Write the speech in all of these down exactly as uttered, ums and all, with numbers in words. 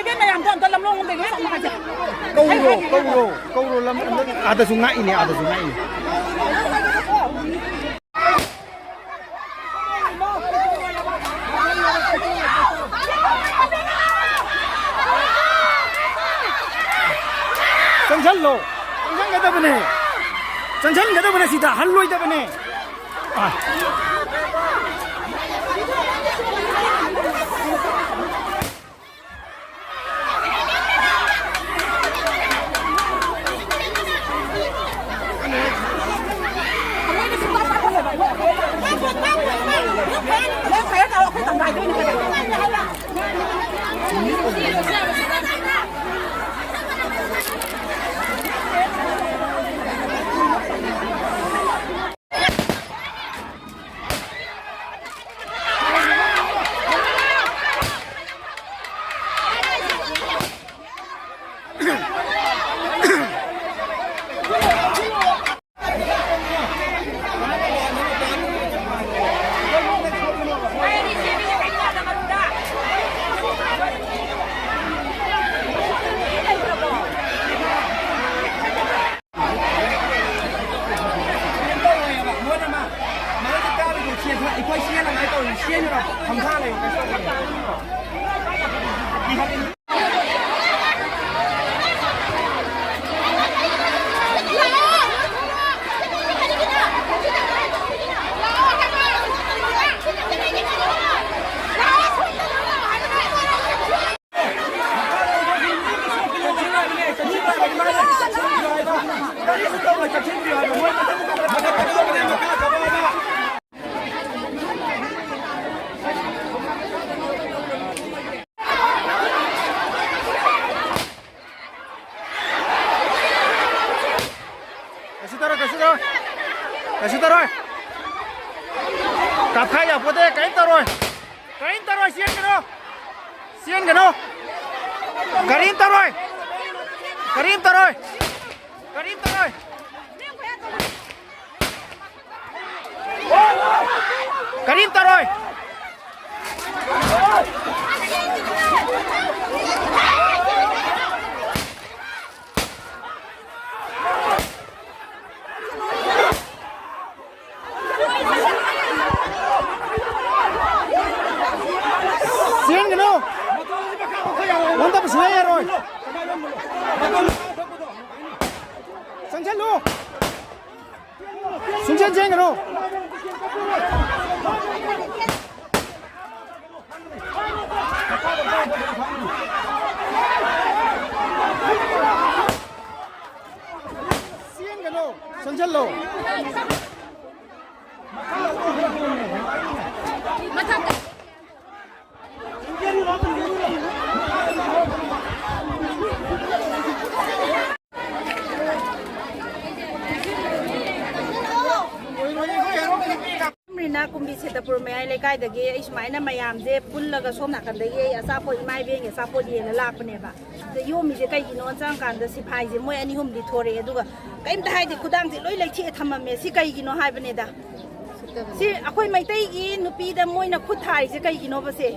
ꯏꯕꯦꯝꯃ, ꯃꯌꯥꯝꯗꯣ ꯑꯝꯇ ꯂꯝꯂꯣꯡ ꯂꯣꯝꯗꯒꯤ ꯆꯠꯂꯣ ꯍꯥꯏꯁꯦ꯫ ꯀꯧꯔꯣ, ꯀꯧꯔꯣ, ꯀꯧꯔꯣ, ꯂꯝ, ꯂꯝ, ꯑꯥꯗꯁꯨ ꯉꯥꯛꯏꯅꯦ, ꯑꯥꯗꯁꯨ ꯉꯥꯛꯏꯅꯦ꯫ ꯆꯪꯁꯜꯂꯣ, ꯆꯪꯁꯟꯒꯗꯕꯅꯦ, ꯆꯪꯁꯟꯒꯗꯕꯅꯦ, ꯁꯤꯗ ꯍꯜꯂꯣꯏꯗꯕꯅꯦ꯫ ꯑꯥ꯫ ꯀꯩꯁꯨ ꯇꯧꯔꯣꯏ, ꯀꯩꯁꯨ ꯇꯧꯔꯣꯏ꯫ ꯀꯩꯁꯨ ꯇꯧꯔꯣꯏ꯫ ꯀꯥꯞꯈꯥꯏ ꯌꯥꯄꯣꯠꯇꯦ, ꯀꯔꯤꯝ ꯇꯧꯔꯣꯏ꯫ ꯀꯔꯤꯝ ꯇꯧꯔꯣꯏ, ꯆꯦꯟꯒꯅꯨ꯫ ꯆꯦꯟꯒꯅꯨ꯫ ꯀꯔꯤꯝ ꯇꯧꯔꯣꯏ꯫ ꯀꯔꯤꯝ ꯇꯧꯔꯣꯏ꯫ ꯀꯔꯤꯝ ꯇꯧꯔꯣꯏ꯫ ꯀꯔꯤꯝ ꯇꯧꯔꯣꯏ꯫ ꯀꯩꯅꯣ? ꯑꯣꯟꯊꯕ ꯁꯨꯡꯌꯥ ꯌꯥꯔꯣꯏ꯫ ꯆꯪꯁꯜꯂꯨ꯫ ꯁꯨꯡꯆꯦꯟ ꯆꯦꯟꯒꯅꯨ꯫ ꯆꯦꯟꯒꯅꯨ꯫ ꯆꯪꯁꯜꯂꯨ꯫ ꯃꯊꯛꯇ꯫ ꯔꯤꯅꯥ ꯀꯨꯝꯕꯤ ꯁꯦꯇꯄꯨꯔ ꯃꯌꯥꯏ ꯂꯩꯀꯥꯏꯗꯒꯤ ꯑꯩ ꯁꯨꯃꯥꯏꯅ ꯃꯌꯥꯝꯁꯦ ꯄꯨꯜꯂꯒ ꯁꯣꯝ ꯅꯥꯀꯟꯗꯒꯤ ꯑꯩ ꯑꯆꯥꯄꯣꯠ, ꯏꯃꯥ ꯏꯕꯦꯟꯒꯤ ꯑꯆꯥꯄꯣꯠ ꯌꯦꯟꯅ ꯂꯥꯛꯄꯅꯦꯕ꯫ ꯑꯗ ꯌꯣꯝꯃꯤꯁꯦ ꯀꯩꯒꯤꯅꯣ ꯆꯪꯉꯀꯥꯟꯗ ꯁꯤꯐꯥꯏꯁꯦ ꯃꯣꯏ ꯑꯅꯤ ꯑꯍꯨꯝꯗꯤ ꯊꯣꯔꯛꯑꯦ, ꯑꯗꯨꯒ ꯀꯩꯝꯇ ꯍꯥꯏꯗꯦ, ꯈꯨꯗꯥꯡꯁꯦ ꯂꯣꯏ ꯂꯩꯊꯦꯛꯑ ꯊꯝꯃꯝꯃꯦ꯫ ꯁꯤ ꯀꯩꯒꯤꯅꯣ ꯍꯥꯏꯕꯅꯦꯗ꯫ ꯁꯤ ꯑꯩꯈꯣꯏ ꯃꯩꯇꯩꯒꯤ ꯅꯨꯄꯤꯗ ꯃꯣꯏꯅ ꯈꯨꯠ ꯊꯥꯔꯤꯁꯦ ꯀꯩꯒꯤꯅꯣꯕꯁꯦ?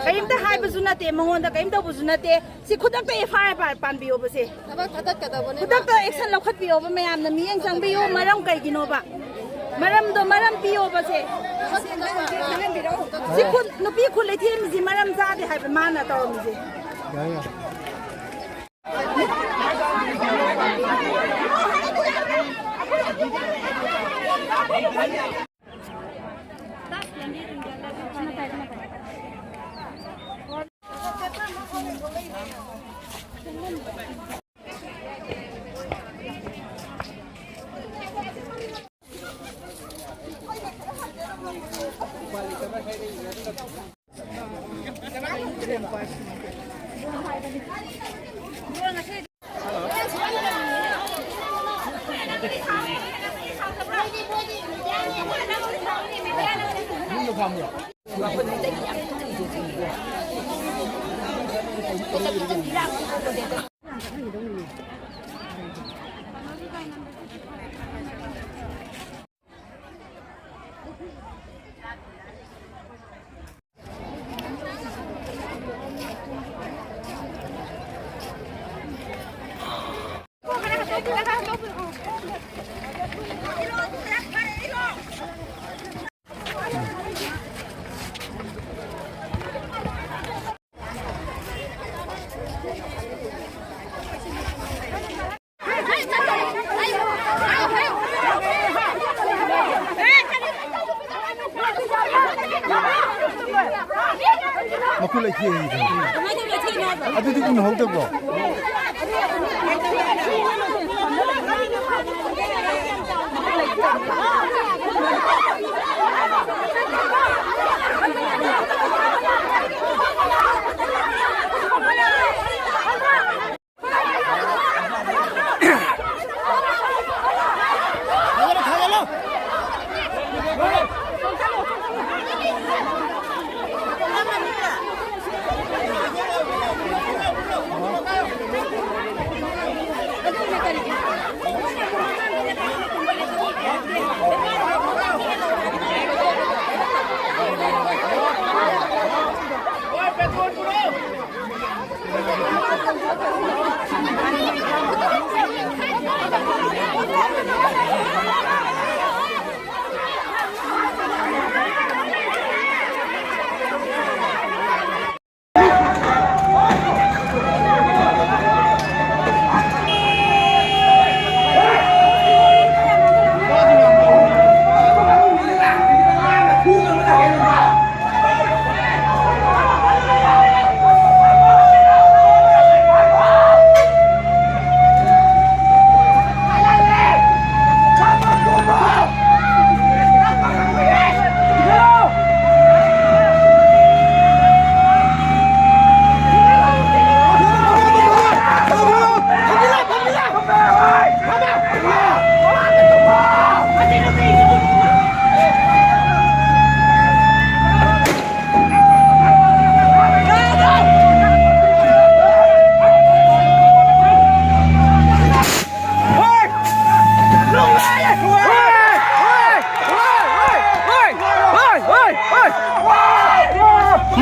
ꯀꯔꯤꯝꯇ ꯍꯥꯏꯕꯁꯨ ꯅꯠꯇꯦ, ꯃꯉꯣꯟꯗ ꯀꯔꯤꯝ ꯇꯧꯕꯁꯨ ꯅꯠꯇꯦ꯫ ꯁꯤ ꯈꯨꯗꯛꯇ ꯑꯦꯐ ꯑꯥꯏ ꯑꯥꯔ ꯄꯥꯟꯕꯤꯌꯣꯕꯁꯦ꯫ ꯊꯕꯛ ꯊꯥꯗꯠꯀꯗꯧꯕꯅꯦꯕ꯫ ꯈꯨꯗꯛꯇ ꯑꯦꯛꯁꯟ ꯂꯧꯈꯠꯄꯤꯌꯣꯕ꯫ ꯃꯌꯥꯝꯅ ꯃꯤꯠꯌꯦꯡ ꯆꯪꯕꯤꯌꯨ꯫ ꯃꯔꯝ ꯀꯩꯒꯤꯅꯣꯕ? ꯃꯔꯝꯗꯣ ꯃꯔꯝ ꯄꯤꯌꯣꯕꯁꯦ꯫ ꯁꯤ ꯈꯨ-, ꯅꯨꯄꯤ ꯈꯨꯠ ꯂꯩꯊꯦꯛꯏꯁꯤ ꯃꯔꯝ ꯆꯥꯗꯦ ꯍꯥꯏꯕ ꯃꯥꯅ ꯇꯧꯔꯝꯃꯤꯁꯦ꯫ ꯌꯥꯏ, ꯌꯥꯏ꯫ ꯃꯈꯨꯠ ꯂꯩꯈꯤ ꯍꯥꯏꯁꯦ꯫ ꯑꯗꯨꯗꯤ ꯎꯅꯍꯧꯗꯕ꯭ꯔꯣ?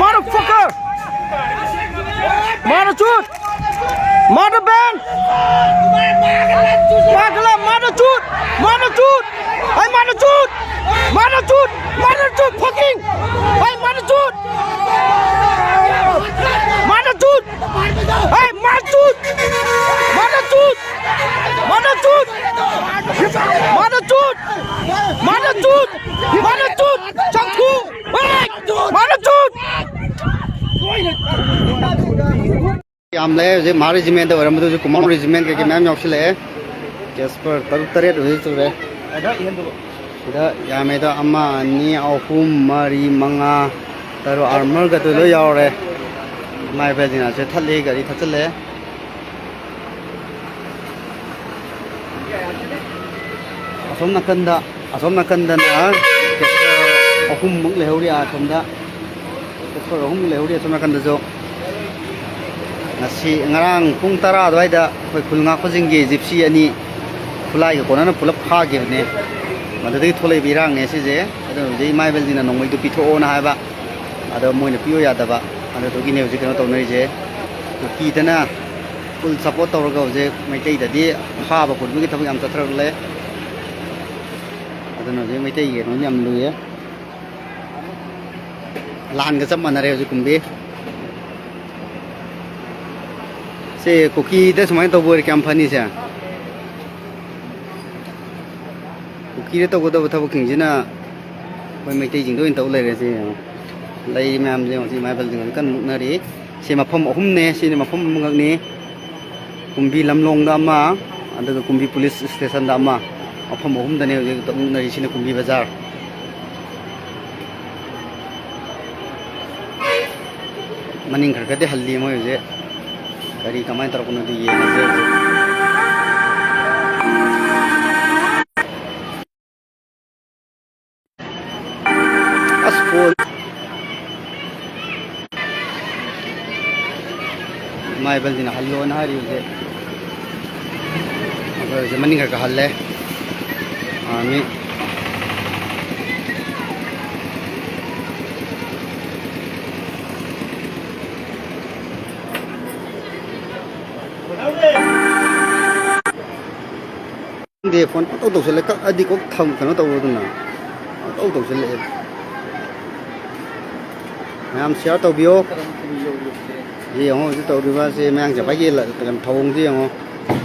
Motherfucker! Mother truth! Mother band! Mother, mother truth! Mother truth! Hey, mother truth! Mother truth! Mother truth! Fucking! Hey, mother truth! Mother truth! Hey, mother truth! Mother truth! Mother truth! Mother truth! Mother truth! Mother truth! Changku! Hey! Mother truth! ꯌꯥꯝ ꯂꯩ ꯍꯧꯖꯤꯛ꯫ ꯃꯍꯥ ꯔꯦꯖꯤꯃꯦꯟꯗ ꯑꯣꯏꯔꯝꯕꯗꯨ ꯍꯧꯖꯤꯛ Kumar regiment ꯀꯩꯀꯩ ꯃꯌꯥꯝ ꯌꯥꯎꯁꯤꯜꯂꯛꯑꯦ꯫ ꯀꯦꯁꯄꯔ ꯇꯔꯨꯛ ꯇꯔꯦꯠ ꯍꯧꯖꯤꯛ ꯁꯨꯔꯦ꯫ ꯁꯤꯗ ꯌꯥꯝꯃꯦꯗ, ꯑꯃ, ꯑꯅꯤ, ꯑꯍꯨꯝ, ꯃꯔꯤ, ꯃꯉꯥ, ꯇꯔꯨꯛ, ꯑꯥꯔꯃꯔꯒꯗꯨ ꯂꯣꯏ ꯌꯥꯎꯔꯦ꯫ ꯏꯃꯥ ꯏꯕꯦꯜꯁꯤꯡ ꯑꯁꯦ ꯊꯠꯂꯦ, ꯒꯥꯔꯤ ꯊꯠꯆꯜꯂꯦ꯫ ꯑꯁꯣꯝ ꯅꯥꯀꯟꯗ, ꯑꯁꯣꯝ ꯅꯥꯀꯟꯗꯅ ꯑꯍꯨꯝꯃꯨꯛ ꯂꯩꯍꯧꯔꯤ ꯑꯁꯣꯝꯗ꯫ ꯆꯦꯞꯇꯔ ꯑꯍꯨꯝ ꯂꯩꯍꯧꯔꯤ ꯑꯁꯣꯝ ꯅꯥꯀꯟꯗꯁꯨ꯫ ꯉꯁꯤ, ꯉꯔꯥꯡ ꯄꯨꯡ ꯇꯔꯥ ꯑꯗꯨꯋꯥꯏꯗ ꯑꯩꯈꯣꯏ ꯈꯨꯜ ꯉꯥꯛꯄꯁꯤꯡꯒꯤ ꯖꯤꯞꯁꯤ ꯑꯅꯤ ꯈꯨꯠꯂꯥꯏꯒ ꯀꯣꯟꯅꯅ ꯄꯨꯂꯞ ꯐꯥꯈꯤꯕꯅꯦ꯫ ꯃꯗꯨꯗꯒꯤ ꯊꯣꯛꯂꯛꯏꯕ ꯏꯔꯥꯡꯅꯦ ꯁꯤꯁꯦ꯫ ꯑꯗꯨꯅ ꯍꯧꯖꯤꯛ ꯏꯃꯥ ꯏꯕꯦꯜꯁꯤꯡꯅ ꯅꯣꯡꯃꯩꯗꯨ ꯄꯤꯊꯣꯛꯑꯣꯅ ꯍꯥꯏꯕ, ꯑꯗꯣ ꯃꯣꯏꯅ ꯄꯤꯌꯣ ꯌꯥꯗꯕ꯫ ꯑꯗꯨꯗꯨꯒꯤꯅꯦ ꯍꯧꯖꯤꯛ ꯀꯩꯅꯣ ꯇꯧꯅꯔꯤꯁꯦ꯫ ꯀꯨꯀꯤꯗꯅ ꯐꯨꯜ ꯁꯞꯄꯣꯔꯠ ꯇꯧꯔꯒ ꯍꯧꯖꯤꯛ ꯃꯩꯇꯩꯗꯗꯤ ꯐꯥꯕ ꯄꯨꯟꯕꯒꯤ ꯊꯕꯛ ꯌꯥꯝ ꯆꯠꯊꯔꯛꯂꯦ꯫ ꯑꯗꯨꯅ ꯍꯧꯖꯤꯛ ꯃꯩꯇꯩꯒꯤ ꯀꯩꯅꯣꯁꯦ ꯌꯥꯝ ꯂꯨꯏꯌꯦ꯫ ꯂꯥꯟꯒ ꯆꯞ ꯃꯥꯟꯅꯔꯦ ꯍꯧꯖꯤꯛ ꯀꯨꯝꯕꯤ꯫ ꯁꯦ, ꯀꯨꯀꯤꯗ ꯁꯨꯃꯥꯏꯅ ꯇꯧꯕ ꯑꯣꯏꯔꯦ ꯀꯌꯥꯝ ꯐꯅꯤꯁꯦ? ꯀꯨꯀꯤꯗ ꯇꯧꯒꯗꯕ ꯊꯕꯛꯁꯤꯡꯁꯤꯅ ꯑꯩꯈꯣꯏ ꯃꯩꯇꯩꯁꯤꯡꯗ ꯑꯣꯏꯅ ꯇꯧ ꯂꯩꯔꯦ꯫ ꯁꯤ ꯌꯦꯡꯉꯣ꯫ ꯂꯩ ꯃꯌꯥꯝꯁꯦ ꯌꯦꯡꯉꯣ꯫ ꯁꯤ ꯏꯃꯥ ꯏꯕꯦꯜꯁꯤꯡ ꯍꯧꯖꯤꯛ ꯀꯟꯅ ꯃꯨꯛꯅꯔꯤ꯫ ꯁꯤ ꯃꯐꯝ ꯑꯍꯨꯝꯅꯦ꯫ ꯁꯤꯅ ꯃꯐꯝ ꯑꯃꯈꯛꯅꯤ꯫ ꯀꯨꯝꯕꯤ ꯂꯝꯂꯣꯡꯗ ꯑꯃ, ꯑꯗꯨꯒ ꯀꯨꯝꯕꯤ ꯄꯨꯂꯤꯁ ꯁ꯭ꯇꯦꯁꯟꯗ ꯑꯃ, ꯃꯐꯝ ꯑꯍꯨꯝꯗꯅꯦ ꯍꯧꯖꯤꯛ ꯇꯛꯃꯨꯛꯅꯔꯤꯁꯤꯅ ꯀꯨꯝꯕꯤ ꯕꯖꯥꯔ꯫ ꯃꯅꯤꯡ ꯈꯔ ꯈꯔꯗꯤ ꯍꯜꯂꯤ ꯃꯣꯏ ꯍꯧꯖꯤꯛ꯫ ꯀꯔꯤ ꯀꯃꯥꯏꯅ ꯇꯧꯔꯛꯄꯅꯣꯗꯤ ꯌꯦꯡꯉꯁꯦ ꯍꯧꯖꯤꯛ꯫ ꯑꯁ, ꯐꯣꯟ꯫ ꯏꯃꯥ ꯏꯕꯦꯜꯁꯤꯅ ꯍꯜꯂꯣꯅ ꯍꯥꯏꯔꯤ ꯍꯧꯖꯤꯛ꯫ ꯑꯗꯣ ꯍꯧꯖꯤꯛ ꯃꯅꯤꯡ ꯈꯔ ꯈꯔ ꯍꯜꯂꯦ꯫ ꯑꯥꯔꯃꯤ꯫ ꯈꯪꯗꯦ, ꯐꯣꯟ ꯄꯪꯇꯧ ꯇꯧꯁꯜꯂꯦ꯫ ꯀꯛꯑꯗꯤ ꯀꯣꯛ ꯊꯝ-, ꯀꯩꯅꯣ ꯇꯧꯔꯣꯗꯅ꯫ ꯄꯪꯇꯧ ꯇꯧꯁꯜꯂꯛꯑꯦ꯫ ꯃꯌꯥꯝ ꯁꯤꯌꯥꯔ ꯇꯧꯕꯤꯌꯣ꯫ ꯁꯤ ꯌꯦꯡꯉꯣ, ꯍꯧꯖꯤꯛ ꯇꯧꯔꯤꯕ ꯁꯤ ꯃꯌꯥꯡ ꯆꯐꯥꯏꯒꯤ ꯂ-, ꯀꯩꯅꯣ, ꯊꯧꯑꯣꯡꯁꯤ ꯌꯦꯡꯉꯣ꯫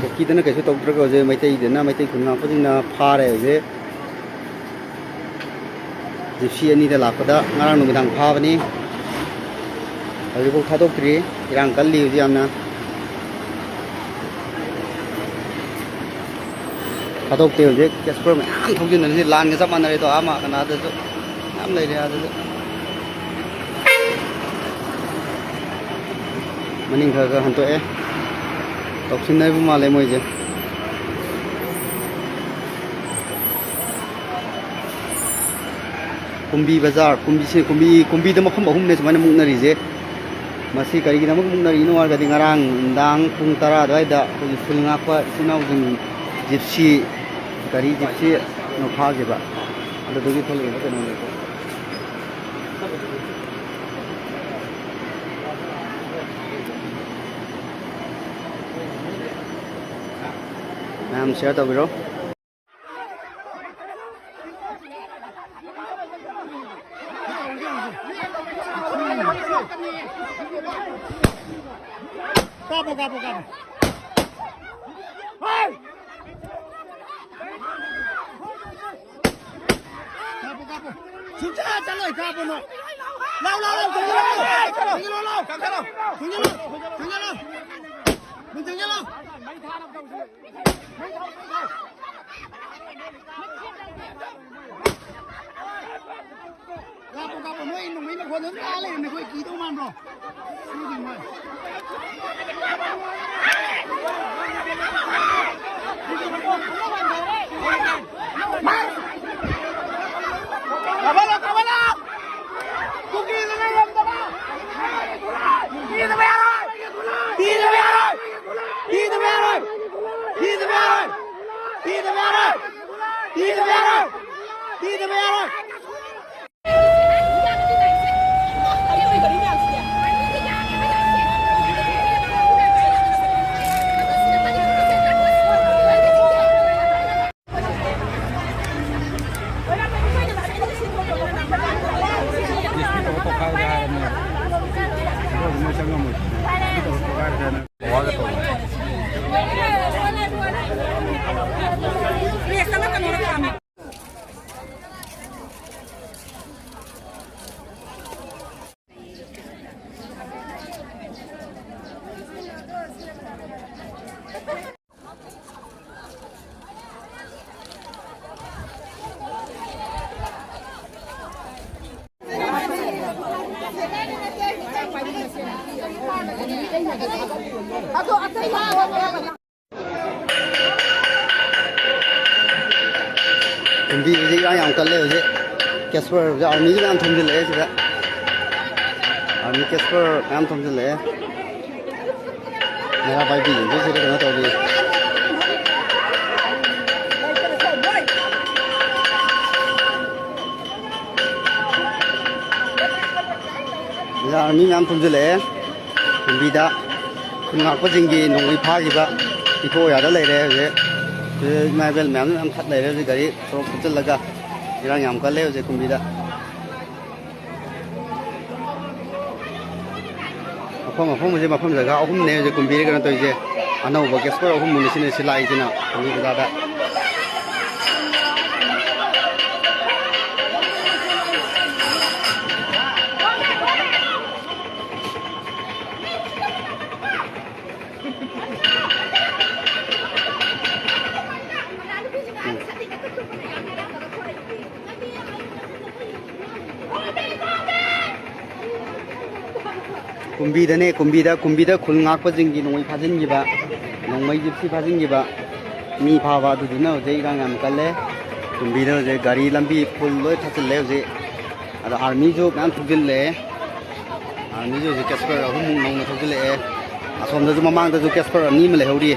ꯀꯨꯀꯤꯗꯅ ꯀꯩꯁꯨ ꯇꯧꯗ꯭ꯔꯒ ꯍꯧꯖꯤꯛ ꯃꯩꯇꯩꯗꯅ, ꯃꯩꯇꯩ ꯈꯨꯟ ꯉꯥꯛꯄꯁꯤꯡꯅ ꯐꯥꯔꯦ ꯍꯧꯖꯤꯛ꯫ ꯖꯤꯞꯁꯤ ꯑꯅꯤꯗ ꯂꯥꯛꯄꯗ ꯉꯔꯥꯡ ꯅꯨꯃꯤꯗꯥꯡ ꯐꯥꯕꯅꯤ꯫ ꯍꯧꯖꯤꯛꯐꯥꯎ ꯊꯥꯗꯣꯛꯇ꯭ꯔꯤ꯫ ꯏꯔꯥꯡ ꯀꯜꯂꯤ ꯍꯧꯖꯤꯛ ꯌꯥꯝꯅ꯫ ꯊꯥꯗꯣꯛꯇꯦ ꯍꯧꯖꯤꯛ꯫ ꯀꯦꯁꯄꯨꯔ ꯃꯌꯥꯝ ꯊꯧꯖꯤꯟꯗꯅ ꯁꯤ ꯂꯥꯟꯒ ꯆꯞ ꯃꯥꯟꯅꯔꯦꯗꯣ꯫ ꯑꯥ ꯃꯥ ꯀꯅꯥꯗꯁꯨ ꯃꯌꯥꯝ ꯂꯩꯔꯦ ꯑꯗꯨꯗ꯫ ꯃꯅꯤꯡ ꯈꯔ ꯈꯔ ꯍꯟꯇꯣꯛꯑꯦ꯫ ꯇꯧꯁꯤꯟꯅꯔꯤꯕ ꯃꯥꯜꯂꯦ ꯃꯣꯏꯁꯦ꯫ ꯀꯨꯝꯕꯤ ꯕꯖꯥꯔ, ꯀꯨꯝꯕꯤꯁꯦ, ꯀꯨꯝꯕꯤ, ꯀꯨꯝꯕꯤꯗ ꯃꯐꯝ ꯑꯍꯨꯝꯅꯦ ꯁꯨꯃꯥꯏꯅ ꯃꯨꯛꯅꯔꯤꯁꯦ꯫ ꯃꯁꯤ ꯀꯔꯤꯒꯤꯗꯃꯛ ꯃꯨꯛꯅꯔꯤꯅꯣ ꯍꯥꯏꯔꯒꯗꯤ, ꯉꯔꯥꯡ ꯅꯨꯡꯗꯥꯡ ꯄꯨꯡ ꯇꯔꯥ ꯑꯗꯨꯋꯥꯏꯗ ꯑꯩꯈꯣꯏꯒꯤ ꯁ꯭ꯀꯨꯜ ꯉꯥꯛꯄ ꯏꯆꯤꯟ ꯏꯅꯥꯎꯁꯤꯡ ꯖꯤꯞꯁꯤ, ꯒꯥꯔꯤ ꯖꯤꯞꯁꯤ ꯀꯩꯅꯣ ꯐꯥꯈꯤꯕ, ꯑꯗꯨꯗꯨꯒꯤ ꯊꯣꯛꯂꯛꯏꯕ ꯀꯩꯅꯣꯅꯦꯕꯀꯣ꯫ ꯃꯌꯥꯝ ꯁꯤꯌꯔ ꯇꯧꯕꯤꯔꯣ꯫ ꯀꯥꯞꯄꯣ, ꯀꯥꯞꯄꯣ, ꯀꯥꯞꯄꯣ꯫ ꯀꯥꯞꯄꯣ, ꯀꯥꯞꯄꯣ꯫ ꯁꯨꯡꯆꯠ ꯆꯠꯂꯣꯏ, ꯀꯥꯞꯄꯣ ꯅꯣꯏ꯫ ꯂꯥꯎ, ꯂꯥꯎ, ꯂꯥꯎ, ꯊꯤꯡꯖꯤꯜꯂꯣ, ꯂꯥꯎ꯫ ꯊꯤꯡꯖꯤꯜꯂꯣ, ꯂꯥꯎ꯫ ꯊꯤꯡꯖꯤꯜꯂꯣ, ꯊꯤꯡꯖꯤꯜꯂꯣ꯫ ꯅꯪ ꯊꯤꯡꯖꯤꯜꯂꯣ꯫ ꯀꯥꯞꯄꯣ, ꯀꯥꯞꯄꯣ, ꯅꯣꯏ ꯅꯣꯡꯃꯩ ꯃꯈꯣꯟ ꯑꯗꯨꯝ ꯇꯥ ꯂꯩꯔꯝꯃꯦ, ꯑꯩꯈꯣꯏ ꯀꯤꯗꯧ ꯃꯥꯟꯕ꯭ꯔꯣ? ꯁꯤꯗꯤ ꯃꯣꯏ꯫ ꯀꯥꯞꯍꯜꯂꯣ, ꯀꯥꯞꯍꯜꯂꯣ! ꯀꯨꯀꯤꯗꯨꯅ ꯉꯝꯗꯕ! ꯄꯤꯗꯕ ꯌꯥꯔꯣꯏ! ꯄꯤꯗꯕ ꯌꯥꯔꯣꯏ! ꯄꯤꯗꯕ ꯌꯥꯔꯣꯏ! ꯄꯤꯗꯕ ꯌꯥꯔꯣꯏ! ꯄꯤꯗꯕ ꯌꯥꯔꯣꯏ! ꯄꯤꯗꯕ ꯌꯥꯔꯣꯏ! ꯄꯤꯗꯕ ꯌꯥꯔꯣꯏ! ꯀꯨꯝꯕꯤ ꯍꯧꯖꯤꯛ ꯏꯔꯥꯡ ꯌꯥꯝ ꯀꯜꯂꯦ ꯍꯧꯖꯤꯛ꯫ ꯀꯦꯁꯄꯔ ꯍꯧꯖꯤꯛ ꯑꯥꯔꯃꯤꯁꯨ ꯃꯌꯥꯝ ꯊꯣꯝꯖꯤꯜꯂꯛꯑꯦ ꯁꯤꯗ꯫ ꯑꯥꯔꯃꯤ ꯀꯦꯁꯄꯔ ꯃꯌꯥꯝ ꯊꯣꯝꯖꯤꯜꯂꯛꯑꯦ꯫ ꯃꯩꯔꯥ ꯄꯥꯏꯕꯤꯁꯤꯡꯁꯤꯗ ꯀꯩꯅꯣ ꯇꯧꯔꯤ꯫ ꯃꯩꯔꯥ ꯑꯥꯔꯃꯤ ꯃꯌꯥꯝ ꯊꯣꯝꯖꯤꯜꯂꯛꯑꯦ꯫ ꯀꯨꯝꯕꯤꯗ ꯈꯨꯟ ꯉꯥꯛꯄꯁꯤꯡꯒꯤ ꯅꯣꯡꯃꯩ ꯐꯥꯈꯤꯕ ꯄꯤꯊꯣꯛꯑꯣ ꯌꯥꯗ ꯂꯩꯔꯦ ꯍꯧꯖꯤꯛ꯫ ꯏꯃꯥ ꯏꯕꯦꯜ ꯃꯌꯥꯝ ꯌꯥꯝ ꯊꯠ ꯂꯩꯔꯦ ꯍꯧꯖꯤꯛ꯫ ꯒꯥꯔꯤ ꯁꯣꯔꯣꯛ ꯐꯨꯠꯆꯜꯂꯒ ꯏꯔꯥꯡ ꯌꯥꯝ ꯀꯜꯂꯦ ꯍꯧꯖꯤꯛ ꯀꯨꯝꯕꯤꯗ꯫ ꯃꯐꯝ ꯃꯐꯝ ꯍꯧꯖꯤꯛ ꯃꯐꯝ ꯖꯒꯥ ꯑꯍꯨꯝꯅꯦ ꯍꯧꯖꯤꯛ ꯀꯨꯝꯕꯤꯗ ꯀꯩꯅꯣ ꯇꯧꯔꯤꯁꯦ꯫ ꯑꯅꯧꯕ ꯒꯦꯁꯄꯔ ꯑꯍꯨꯝꯃꯨꯛꯅꯤ ꯁꯤꯅ ꯁꯤ ꯂꯥꯛꯏꯁꯤꯅ ꯀꯨꯝꯕꯤ ꯕꯖꯥꯔꯗ꯫ ꯀꯨꯝꯕꯤꯗꯅꯦ, ꯀꯨꯝꯕꯤꯗ, ꯀꯨꯝꯕꯤꯗ ꯈꯨꯜ ꯉꯥꯛꯄꯁꯤꯡꯒꯤ ꯅꯣꯡꯃꯩ ꯐꯥꯖꯤꯟꯈꯤꯕ, ꯅꯣꯡꯃꯩ ꯖꯤꯞꯁꯤ ꯐꯥꯖꯤꯟꯈꯤꯕ, ꯃꯤ ꯐꯥꯕ, ꯑꯗꯨꯗꯨꯅ ꯍꯧꯖꯤꯛ ꯏꯔꯥꯡ ꯌꯥꯝ ꯀꯜꯂꯦ꯫ ꯀꯨꯝꯕꯤꯗ ꯍꯧꯖꯤꯛ ꯒꯥꯔꯤ ꯂꯝꯕꯤ ꯐꯨꯜ ꯂꯣꯏ ꯊꯠꯆꯤꯜꯂꯦ ꯍꯧꯖꯤꯛ꯫ ꯑꯗꯣ ꯑꯥꯔꯃꯤꯁꯨ ꯃꯌꯥꯝ ꯊꯧꯖꯤꯜꯂꯦ꯫ ꯑꯥꯔꯃꯤꯁꯨ ꯍꯧꯖꯤꯛ ꯀꯦꯁꯄꯔ ꯑꯍꯨꯝꯃꯨꯛ ꯅꯧꯅ ꯊꯧꯖꯤꯜꯂꯛꯑꯦ꯫ ꯑꯁꯣꯝꯗꯁꯨ ꯃꯃꯥꯡꯗꯁꯨ ꯀꯦꯁꯄꯔ ꯑꯅꯤ ꯑꯃ ꯂꯩꯍꯧꯔꯤ꯫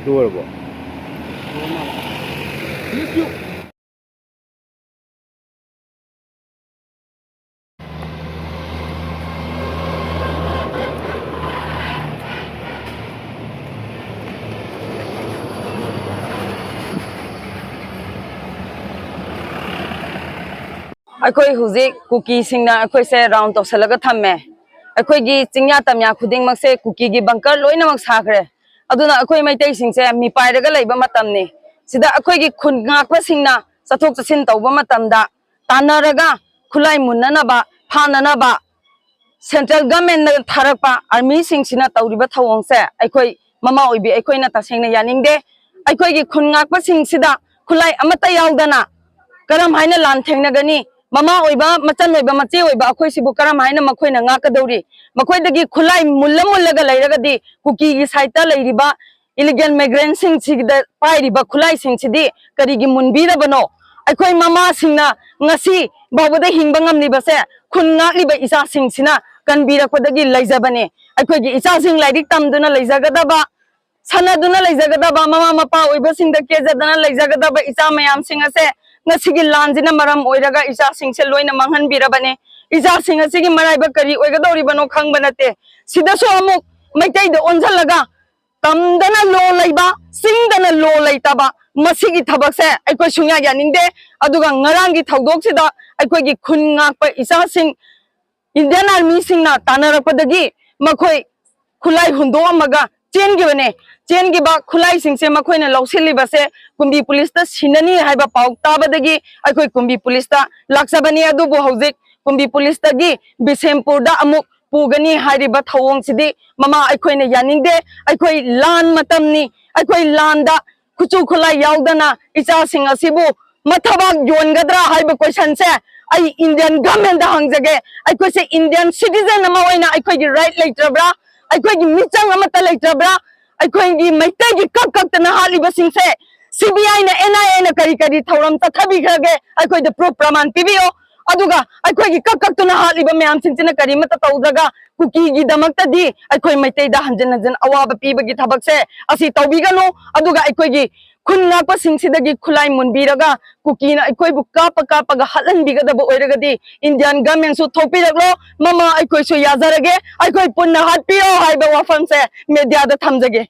ꯂꯣꯏꯔꯕꯣ? ꯑꯩꯈꯣꯏ ꯍꯧꯖꯤꯛ ꯀꯨꯀꯤꯁꯤꯡꯅ ꯑꯩꯈꯣꯏꯁꯦ ꯔꯥꯎꯟ ꯇꯧꯁꯜꯂꯒ ꯊꯝꯃꯦ꯫ ꯑꯩꯈꯣꯏꯒꯤ ꯆꯤꯡꯌꯥ ꯇꯝꯌꯥ ꯈꯨꯗꯤꯡꯃꯛꯁꯦ ꯀꯨꯀꯤꯒꯤ ꯕꯪꯀꯔ ꯂꯣꯏꯅꯃꯛ ꯁꯥꯈ꯭ꯔꯦ꯫ ꯑꯗꯨꯅ ꯑꯩꯈꯣꯏ ꯃꯩꯇꯩꯁꯤꯡꯁꯦ ꯃꯤꯄꯥꯏꯔꯒ ꯂꯩꯕ ꯃꯇꯝꯅꯤ꯫ ꯁꯤꯗ ꯑꯩꯈꯣꯏꯒꯤ ꯈꯨꯟ ꯉꯥꯛꯄꯁꯤꯡꯅ ꯆꯠꯊꯣꯛ ꯆꯠꯁꯤꯟ ꯇꯧꯕ ꯃꯇꯝꯗ ꯇꯥꯟꯅꯔꯒ ꯈꯨꯠꯂꯥꯏ ꯃꯨꯟꯅꯅꯕ, ꯐꯥꯅꯅꯕ ꯁꯦꯟꯇ꯭ꯔꯦꯜ ꯒꯃꯦꯟꯅ ꯊꯥꯔꯛꯄ ꯑꯥꯔꯃꯤꯁꯤꯡꯁꯤꯅ ꯇꯧꯔꯤꯕ ꯊꯧꯑꯣꯡꯁꯦ ꯑꯩꯈꯣꯏ ꯃꯃꯥ ꯑꯣꯏꯕꯤ ꯑꯩꯈꯣꯏꯅ ꯇꯁꯦꯡꯅ ꯌꯥꯅꯤꯡꯗꯦ꯫ ꯑꯩꯈꯣꯏꯒꯤ ꯈꯨꯟ ꯉꯥꯛꯄꯁꯤꯡꯁꯤꯗ ꯈꯨꯠꯂꯥꯏ ꯑꯃꯠꯇ ꯌꯥꯎꯗꯅ ꯀꯔꯝ ꯍꯥꯏꯅ ꯂꯥꯟ ꯊꯦꯡꯅꯒꯅꯤ? ꯃꯃꯥ ꯑꯣꯏꯕ, ꯃꯆꯟ ꯑꯣꯏꯕ, ꯃꯆꯦ ꯑꯣꯏꯕ ꯑꯩꯈꯣꯏꯁꯤꯕꯨ ꯀꯔꯝ ꯍꯥꯏꯅ ꯃꯈꯣꯏꯅ ꯉꯥꯛꯀꯗꯧꯔꯤ? ꯃꯈꯣꯏꯗꯒꯤ ꯈꯨꯠꯂꯥꯏ ꯃꯨꯜꯂ ꯃꯨꯜꯂꯒ ꯂꯩꯔꯒꯗꯤ ꯀꯨꯀꯤꯒꯤ ꯁꯥꯏꯠꯇ ꯂꯩꯔꯤꯕ ꯏꯂꯤꯒꯦꯜ ꯃꯥꯏꯒ꯭ꯔꯦꯟꯁꯤꯡꯁꯤꯗ ꯄꯥꯏꯔꯤꯕ ꯈꯨꯠꯂꯥꯏꯁꯤꯡꯁꯤꯗꯤ ꯀꯔꯤꯒꯤ ꯃꯨꯟꯕꯤꯗꯕꯅꯣ? ꯑꯩꯈꯣꯏ ꯃꯃꯥꯁꯤꯡꯅ ꯉꯁꯤ ꯐꯥꯎꯕꯗ ꯍꯤꯡꯕ ꯉꯝꯂꯤꯕꯁꯦ ꯈꯨꯟ ꯉꯥꯛꯂꯤꯕ ꯏꯆꯥꯁꯤꯡꯁꯤꯅ ꯀꯟꯕꯤꯔꯛꯄꯗꯒꯤ ꯂꯩꯖꯕꯅꯦ꯫ ꯑꯩꯈꯣꯏꯒꯤ ꯏꯆꯥꯁꯤꯡ ꯂꯥꯏꯔꯤꯛ ꯇꯝꯗꯨꯅ ꯂꯩꯖꯒꯗꯕ, ꯁꯥꯟꯅꯗꯨꯅ ꯂꯩꯖꯒꯗꯕ, ꯃꯃꯥ ꯃꯄꯥ ꯑꯣꯏꯕꯁꯤꯡꯗ ꯀꯦꯖꯗꯅ ꯂꯩꯖꯒꯗꯕ ꯏꯆꯥ ꯃꯌꯥꯝꯁꯤꯡ ꯑꯁꯦ ꯉꯁꯤꯒꯤ ꯂꯥꯟꯁꯤꯅ ꯃꯔꯝ ꯑꯣꯏꯔꯒ ꯏꯆꯥꯁꯤꯡꯁꯦ ꯂꯣꯏꯅ ꯃꯥꯡꯍꯟꯕꯤꯔꯕꯅꯦ꯫ ꯏꯆꯥꯁꯤꯡ ꯑꯁꯤꯒꯤ ꯃꯔꯥꯏꯕꯛ ꯀꯔꯤ ꯑꯣꯏꯒꯗꯧꯔꯤꯕꯅꯣ ꯈꯪꯕ ꯅꯠꯇꯦ꯫ ꯁꯤꯗꯁꯨ ꯑꯃꯨꯛ ꯃꯩꯇꯩꯗ ꯑꯣꯟꯁꯤꯜꯂꯒ ꯇꯝꯗꯅ ꯂꯣ ꯂꯩꯕ, ꯆꯤꯡꯗꯅ ꯂꯣ ꯂꯩꯇꯕ, ꯃꯁꯤꯒꯤ ꯊꯕꯛꯁꯦ ꯑꯩꯈꯣꯏ ꯁꯨꯡꯌꯥ ꯌꯥꯅꯤꯡꯗꯦ꯫ ꯑꯗꯨꯒ ꯉꯔꯥꯡꯒꯤ ꯊꯧꯗꯣꯛꯁꯤꯗ ꯑꯩꯈꯣꯏꯒꯤ ꯈꯨꯟ ꯉꯥꯛꯄ ꯏꯆꯥꯁꯤꯡ ꯏꯟꯗꯤꯌꯥꯟ ꯑꯥꯔꯃꯤꯁꯤꯡꯅ ꯇꯥꯟꯅꯔꯛꯄꯗꯒꯤ ꯃꯈꯣꯏ ꯈꯨꯠꯂꯥꯏ ꯍꯨꯟꯗꯣꯛꯑꯝꯃꯒ ꯆꯦꯟꯈꯤꯕꯅꯦ꯫ ꯆꯦꯟꯈꯤꯕ ꯈꯨꯠꯂꯥꯏꯁꯤꯡꯁꯦ ꯃꯈꯣꯏꯅ ꯂꯧꯁꯤꯜꯂꯤꯕꯁꯦ ꯀꯨꯝꯕꯤ ꯄꯨꯂꯤꯁꯇ ꯁꯤꯟꯅꯅꯤ ꯍꯥꯏꯕ ꯄꯥꯎ ꯇꯥꯕꯗꯒꯤ ꯑꯩꯈꯣꯏ ꯀꯨꯝꯕꯤ ꯄꯨꯂꯤꯁꯇ ꯂꯥꯛꯆꯕꯅꯤ꯫ ꯑꯗꯨꯕꯨ ꯍꯧꯖꯤꯛ ꯀꯨꯝꯕꯤ ꯄꯨꯂꯤꯁꯇꯒꯤ ꯕꯤꯁꯦꯝꯄꯨꯔꯗ ꯑꯃꯨꯛ ꯄꯨꯒꯅꯤ ꯍꯥꯏꯔꯤꯕ ꯊꯧꯑꯣꯡꯁꯤꯗꯤ ꯃꯃꯥ ꯑꯩꯈꯣꯏꯅ ꯌꯥꯅꯤꯡꯗꯦ꯫ ꯑꯩꯈꯣꯏ ꯂꯥꯟ ꯃꯇꯝꯅꯤ꯫ ꯑꯩꯈꯣꯏ ꯂꯥꯟꯗ ꯈꯨꯠꯁꯨ ꯈꯨꯠꯂꯥꯏ ꯌꯥꯎꯗꯅ ꯏꯆꯥꯁꯤꯡ ꯑꯁꯤꯕꯨ ꯃꯊꯕꯥꯛ ꯌꯣꯟꯒꯗ꯭ꯔꯥ ꯍꯥꯏꯕ ꯀꯣꯏꯁꯟꯁꯦ ꯑꯩ ꯏꯟꯗꯤꯌꯥꯟ ꯒꯃꯦꯟꯗ ꯍꯪꯖꯒꯦ꯫ ꯑꯩꯈꯣꯏꯁꯦ ꯏꯟꯗꯤꯌꯥꯟ ꯁꯤꯇꯤꯖꯟ ꯑꯃ ꯑꯣꯏꯅ ꯑꯩꯈꯣꯏꯒꯤ ꯔꯥꯏꯠ ꯂꯩꯇ꯭ꯔꯕ꯭ꯔꯥ? ꯑꯩꯈꯣꯏꯒꯤ ꯃꯤꯆꯪ ꯑꯃꯠꯇ ꯂꯩꯇ꯭ꯔꯕ꯭ꯔꯥ? ꯑꯩꯈꯣꯏꯒꯤ ꯃꯩꯇꯩꯒꯤ ꯀꯛ ꯀꯛꯇꯅ ꯍꯥꯠꯂꯤꯕꯁꯤꯡꯁꯦ ꯁꯤ ꯕꯤ ꯑꯥꯏꯅ, ꯑꯦꯟ ꯑꯥꯏ ꯑꯦꯅ ꯀꯔꯤ ꯀꯔꯤ ꯊꯧꯔꯝ ꯆꯠꯊꯕꯤꯈ꯭ꯔꯒꯦ? ꯑꯩꯈꯣꯏꯗ ꯄ꯭ꯔꯨꯐ ꯄ꯭ꯔꯃꯥꯟ ꯄꯤꯕꯤꯌꯣ꯫ ꯑꯗꯨꯒ ꯑꯩꯈꯣꯏꯒꯤ ꯀꯛ ꯀꯛꯇꯨꯅ ꯍꯥꯠꯂꯤꯕ ꯃꯌꯥꯝꯁꯤꯡꯁꯤꯅ ꯀꯔꯤꯃꯠꯇ ꯇꯧꯗ꯭ꯔꯒ ꯀꯨꯀꯤꯒꯤꯗꯃꯛꯇꯗꯤ ꯑꯩꯈꯣꯏ ꯃꯩꯇꯩꯗ ꯍꯟꯖꯤꯟ ꯍꯟꯖꯤꯟ ꯑꯋꯥꯕ ꯄꯤꯕꯒꯤ ꯊꯕꯛꯁꯦ ꯑꯁꯤ ꯇꯧꯕꯤꯒꯅꯨ꯫ ꯑꯗꯨꯒ ꯑꯩꯈꯣꯏꯒꯤ ꯈꯨꯟ ꯉꯥꯛꯄꯁꯤꯡꯁꯤꯗꯒꯤ ꯈꯨꯠꯂꯥꯏ ꯃꯨꯟꯕꯤꯔꯒ ꯀꯨꯀꯤꯅ ꯑꯩꯈꯣꯏꯕꯨ ꯀꯥꯞꯄ ꯀꯥꯞꯄꯒ ꯍꯥꯠꯍꯟꯕꯤꯒꯗꯕ ꯑꯣꯏꯔꯒꯗꯤ ꯏꯟꯗꯤꯌꯥꯟ ꯒꯃꯦꯟꯁꯨ ꯊꯣꯛꯄꯤꯔꯛꯂꯣ꯫ ꯃꯃꯥ ꯑꯩꯈꯣꯏꯁꯨ ꯌꯥꯖꯔꯒꯦ, ꯑꯩꯈꯣꯏ ꯄꯨꯟꯅ ꯍꯥꯠꯄꯤꯔꯣ ꯍꯥꯏꯕ ꯋꯥꯐꯝꯁꯦ ꯃꯦꯗꯤꯌꯥꯗ ꯊꯝꯖꯒꯦ꯫